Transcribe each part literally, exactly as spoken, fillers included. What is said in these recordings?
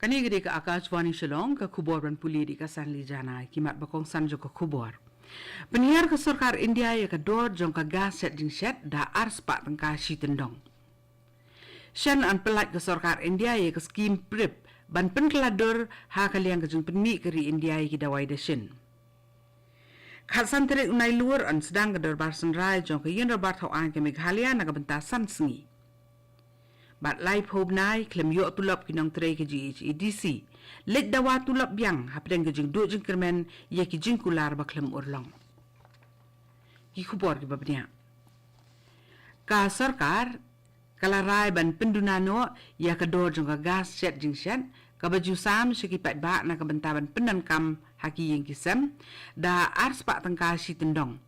Kane ka dei ka Akashvani Shillong, ka khubor ban pule da ka Sanli Jana, ki mat ba kongsan jong ka khubor. Pynhiar ka sorkar India ïa ka dor jong ka gas shet jingshet da ar spah tyngka shi tyndong. Shen yn pyllait ka sorkar India ïa ka skim prep ban pynkylla dur ha ka liang ka jingpynmih ka ri India ïa ki dawai dashin. Khatsan tarik u Nailur yn sdang ka dorbar synrai jong ka Ïing Dorbar Thaw Aiñ ka Meghalaya na ka bynta san sngi. Bad laiphew bnai khlem ïoh tulop ki nongtrei ka G H A D C leit dawa tulop biang hapdeng ka jingduh jingkyrmen ïa ki jingkular ba khlem urlong. Ki khubor kiba bniah. Ka sorkar ka la rai ban pynduna noh ïa ka dor jong ka gas shet jingshet kaba ju sam sha ki paidbah na ka bynta ban pyndonkam ha ki ïing ki sem da ar spah tyngka shi tyndong.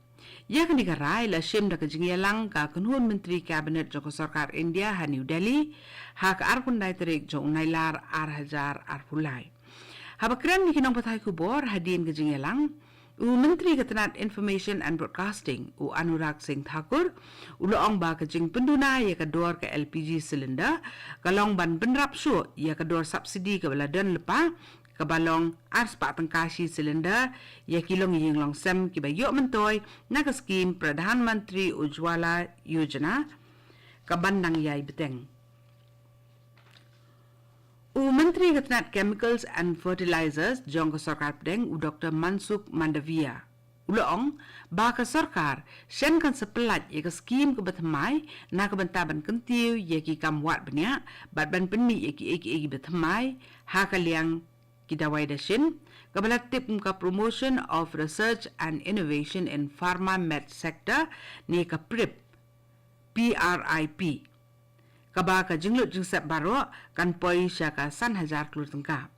Ïa kane ka rai la shim da ka jingïalang ka kynhun myntri kabinet jong ka sorkar India ha New Delhi ha ka arphew khyndai tarik jong u Nailar ar hajar arphew lai. Haba kren ïa ki nongpathai khubor hadien ka jingïalang, u Myntri ka tnat Information and Broadcasting, u Anurag Singh Thakur, u la ong ba ka jingpynduna ïa ka dor ka L P G cylinder ka long ban bynrap shuh ïa ka dor subsidy kaba la don lypa, kaba long ar spah tyngka shi cylinder ïa ki longïing longsem kiba ïoh myntoi na ka skim Pradhan Mantri Ujjwala Yojana, kaban nang ïai bteng. U Myntri ka tnat Chemicals and Fertilizers jong ka sorkar pdeng, u Doktor Mansukh Mandaviya, u la ong ba ka sorkar shen kan sa pyllait ïa ka skim kaba thymmai na ka bynta ban kyntiew ïa ki kam wad bniah bad ban pynmih ïa kiei kiei kiba thymmai ha ka liang ki dawai dashin, kaba la tip kum ka Promotion of Research and Innovation in Pharma Med Sector ne ka prip, P R I P, kaba ka jinglut jingsep baroh kan poi sha ka san hajar klur tyngka.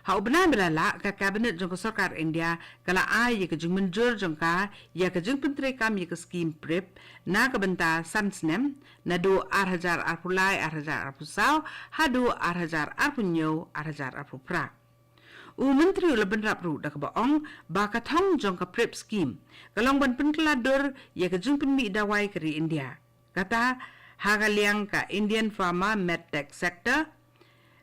Ha u bnai ba la leit, ka kabinet jong ka sorkar India ka la ai ïa ka jingmynjur jong ka ïa ka jingpyntreikam ïa ka skim prip na ka bynta san snem, naduh ar hajar arphew lai, ar hajar arphew saw haduh ar hajar arphew hynñiew, ar hajar arphew phra. U Myntri u la bynrap ruh da kaba ong ba ka thong jong ka prip skim ka long ban pynkylla dur ïa ka jingpynmih dawai ka ri India, kata ha ka liang ka Indian Pharma Medtech Sector,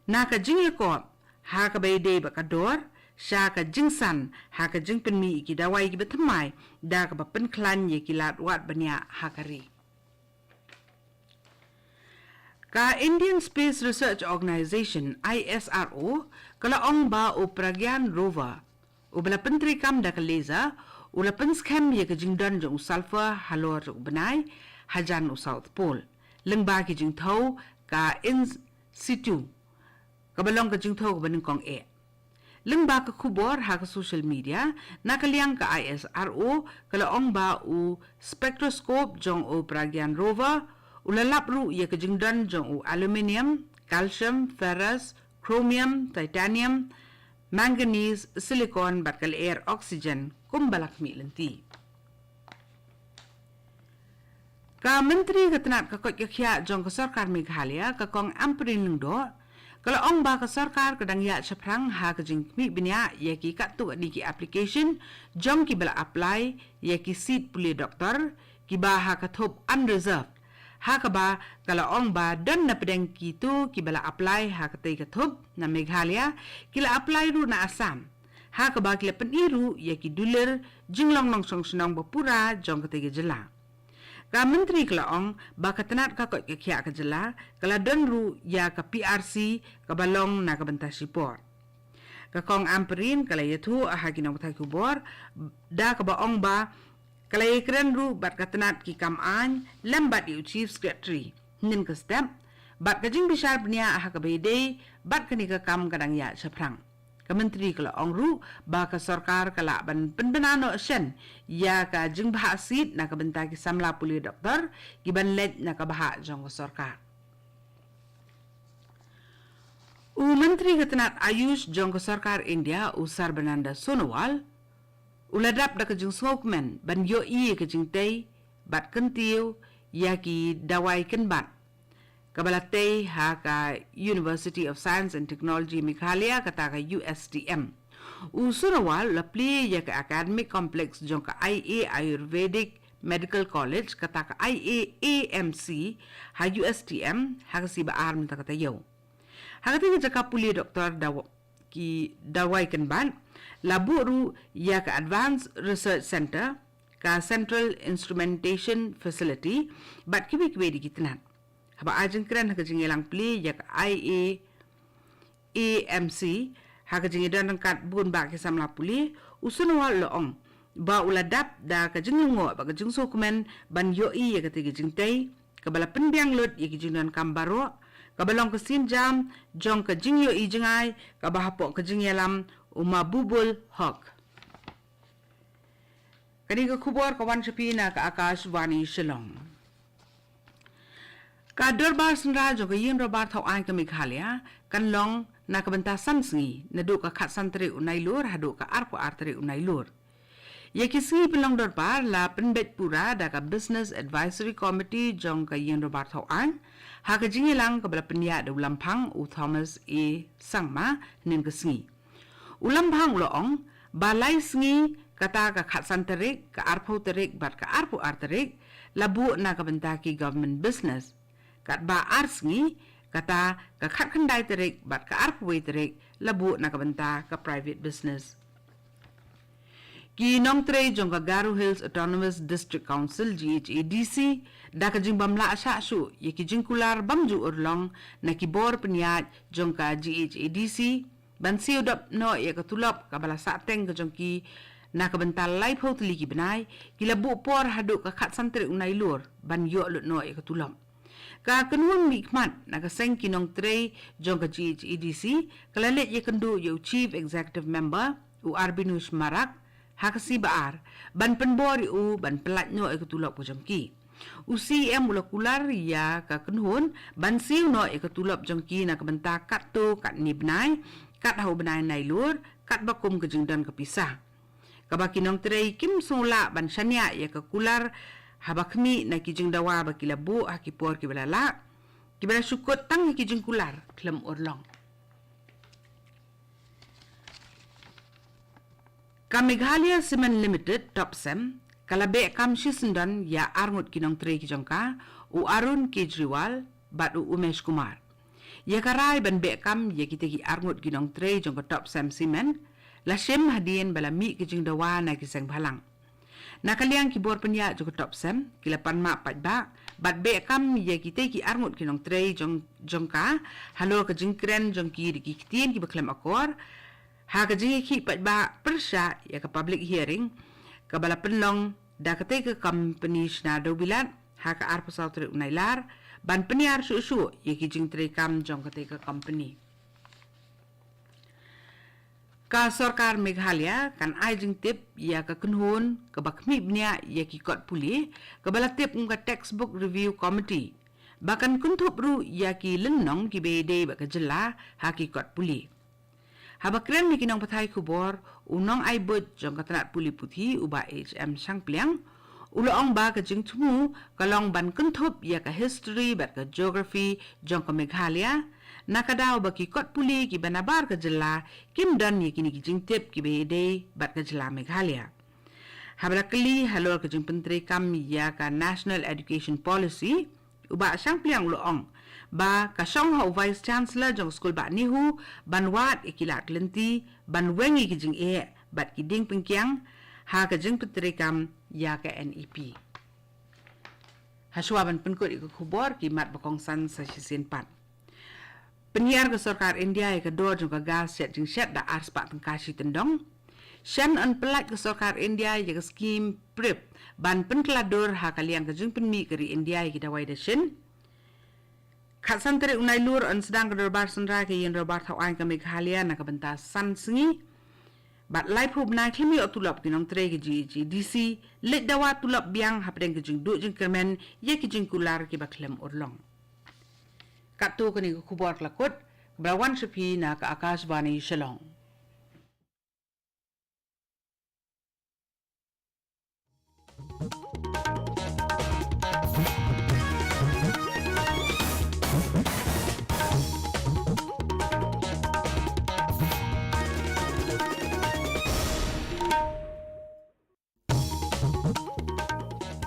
na ka jingïakop ha kaba ïadei bad ka dor, sha ka jingsan ha ka jingpynmih ïa ki dawai kiba thymmai da kaba pynkhlaiñ ïa ki lad wad bniah ha ka ri. Ka Indian Space Research Organisation, I S R O, ka la ong ba u Pragyan Rover, uba la pyntreikam da ka laser, u la pynskhem ïa ka jingdon jong u sulphur halor jong u bnai hajan u South Pole, lyngba ki jingthew ka in situ, kaba long ka jingthew kaba nyngkong eh. Lyngba ka khubor ha ka social media, na ka liang ka I S R O ka la ong ba u spectroscope jong u Pragyan Rover u la lap ruh ïa ka jingdon jong u aluminium, calcium, ferrous, chromium, titanium, manganese, silicon bad ka lyer oxygen kumba la khmih lynti. Ka Myntri ka tnat ka koit ka khiah jong ka sorkar Meghalaya, ka Kong Ampareen Lyngdoh, ka la ong ba ka sorkar ka dang ïaid shaphrang ha ka jingkhmih bniah ïa ki katto katne ki application jong kiba la apply ïa ki seat pule doktor kiba ha ka thup unreserved, ha kaba ka la ong ba don na pdeng kito kiba la apply ha katei ka thup na Meghalaya, ki la apply ruh na Assam, ha kaba ki la pyni ruh ïa ki dulir jinglong nongshong shnong ba pura jong katei ka jylla. Ka Myntri ka la ong ba ka tnat ka koit ka khiah ka jylla ka la don ruh ïa ka P R C kaba long na ka bynta shipor. Ka Kong Ampareen ka la ïathuh ha ki nongpathai khubor da kaba ong ba ka la ïakren ruh bad ka tnat ki kam aiñ lem bad ïa u Chief Secretary hynnin ka step, bad ka jingbishar bniah ha kaba ïadei bad kane ka kam ka dang ïaid shaphrang. Ka Myntri ka la ong ruh ba ka sorkar ka lah ban pynbna noh shen ïa ka jingbhah seat na ka bynta ki samla pule doktor kiban leit na ka bhah jong ka sorkar. U Myntri ka tnat Ayush jong ka sorkar India, u Sarbananda Sonowal, u la dap da ka jingsngewkmen ban ïohi ïa ka jingtei bad kyntiew ïa ki dawai kynbat kaba la tei ha ka University of Science and Technology Meghalaya, kata ka U S T M. U Sonowal u la plie ïa ka academic complex jong ka I A Ayurvedic Medical College, kata ka I A A M C, ha U S T M ha ka sngi ba ar mynta ka taïew. Ha kata ka jaka pule doktor daw-, ki dawai kynbat, la buh ruh ïa ka Advanced Research Center, ka Central Instrumentation Facility, bad kiwei kiwei de ki tnat. Haba ai jingkren ha ka jingïalang pule ïa ka I A A M C, ha ka jingïadon ryngkat bun bah ki samla pule, u Sonowal u la ong ba u la dap da ka jinglyngngoh bad ka jingsngewkmen ban ïohi ïa kata ka jingtei, kaba la pynbiang lut ïa ki jingdonkam baroh, kaba long ka sienjam jong ka jingïohi jngai, kaba hapoh ka jingïalam u Mahbubul Hoque. Kane ka khubor ka wan sha phi na ka Akashvani Shillong. Ka Dorbar Synrai jong ka Ïing Dorbar Thawaiñ ka Meghalaya kan long na ka bynta san sngi, naduh ka khatsan tarik u Nailur haduh ka arphew ar tarik u Nailur. Ïa ki sngi pynlong dorbar la pynbeit pura da ka Business Advisory Committee jong ka Ïing Dorbar Thawaiñ, ha ka jingïalang kaba la pynïaid da u Lamphang u Thomas A Sangma hynnin ka sngi. U Lamphang u la ong ba lai sngi, kata ka khatsan tarik, ka arphew tarik bad ka arphew ar tarik, la buh na ka bynta ki government business. Katba ar sngi, kata ka khatkhyndai tarik bad ka arphew wei tarik, la buh na ka bynta ka private business. Ki nongtrei jong ka Garo Hills Autonomous District Council, G H A D C, da ka jingbym lah shah shuh ïa ki jingkular bym ju urlong na ki bor pynïaid jong ka G H A D C, ban siew dap noh ïa ka tulop kaba la sahteng ka jong ki na ka bynta laiphew tylli ki bnai, ki la buh por haduh ka khatsan tarik u Nailur ban ïoh lut noh ïa ka tulop. Ka kynhun mihkhmat na ka seng ki nongtrei jong ka G H A D C, ka la leit ïakynduh ïa u Chief Executive Member, u Arbinush Marak, ha ka sngi ba ar, ban pynbor ïa u ban pyllait noh ïa ka tulop ka jong ki. U C M u la kular ïa ka kynhun ban siew noh ïa ka tulop jong ki na ka bynta katto katne bnai, kat ha u bnai Nailur, katba kum ka jingdon ka pisa. Kaba ki nongtrei kim sngewlah ban shaniah ïa ka kular, haba khmih na ki jingdawa ba ki la buh ha ki por kiba la lah, kiba la shu kut tang ha ki jingkular khlem urlong. Ka Meghalaya Cement Limited, Topcem, ka la beh kam shisyndon ïa arngut ki nongtrei ki jong ka, u Arun Kejriwal bad u Umesh Kumar. Ïa ka rai ban beh kam ïa kita ki arngut ki nongtrei jong ka Topcem Cement la shim hadien ba la mih ki jingdawa na ki seng bhalang. Na ka liang ki bor pynïaid jong ka Topcem ki la pan map paidbah bad beh kam ïa kita ki arngut ki nongtrei jong, jong ka, halor ka jingkren jong ki da ki ktien kiba khlem akor, ha ka jingïakhih paidbah pyrshah ïa ka public hearing kaba la pynlong da katei ka kompeni shna dewbilat ha ka arphew saw tarik u Nailar, ban pynïar shuh shuh ïa ki jingtrei kam jong katei ka kompeni. Ka sorkar Meghalaya kan ai jingtip ïa ka kynhun kaba khmih bniah ïa ki kot pule, kaba la tip kum ka Textbook Review Committee, ba kan kynthup ruh ïa ki lynnong kiba ïadei bad ka jylla ha ki kot pule. Haba kren ïa ki nongpathai khubor, u nongai buit jong ka tnat pule puthi, u Bah H M Shangpliang, u la ong ba ka jingthmu ka long ban kynthup ïa ka history bad ka geography jong ka Meghalaya, na ka daw ba ki kot pule kiba nabar ka jylla kim don ïa kine ki jingtip kiba ïadei bad ka jylla Meghalaya. Haba la kylli halor ka jingpyntreikam ïa ka National Education Policy, u Bah Shangpliang u la ong ba ka shong ha u Vice Chancellor jong ka skul Bah NEHU ban wad ïa ki lad ki lynti, ban weng ïa ki jingeh bad ki dieng pyngkiang ha ka jingpyntreikam ïa ka N E P. Hashwa ban pynkut ïa ka khubor, ki mat ba kongsan sa shisien pat. Pynhiar ka sorkar India ïa ka dor jong ka gas shet jingshet da arspah tyngka shi tyndong. Shen yn pyllait ka sorkar India ïa ka skim PRIP ban pynkylla dur ha ka liang ka jingpynmih ka ri India ïa ki dawai dashin. Khatsan tarik u Nailur yn sdang ka dorbar synrai ka Ïing Dorbar Thawaiñ ka Meghalaya na ka bynta san sngi. Bad laiphew bnai khlem ïoh tulop ki nongtrei ka G H A D C, leit dawa tulop biang hapdeng ka jingduh jingkyrmen ïa ki jingkular kiba khlem urlong. Katto kane ka khubor ka la kut, kaba la wan sha phi na ka Akashvani Shillong.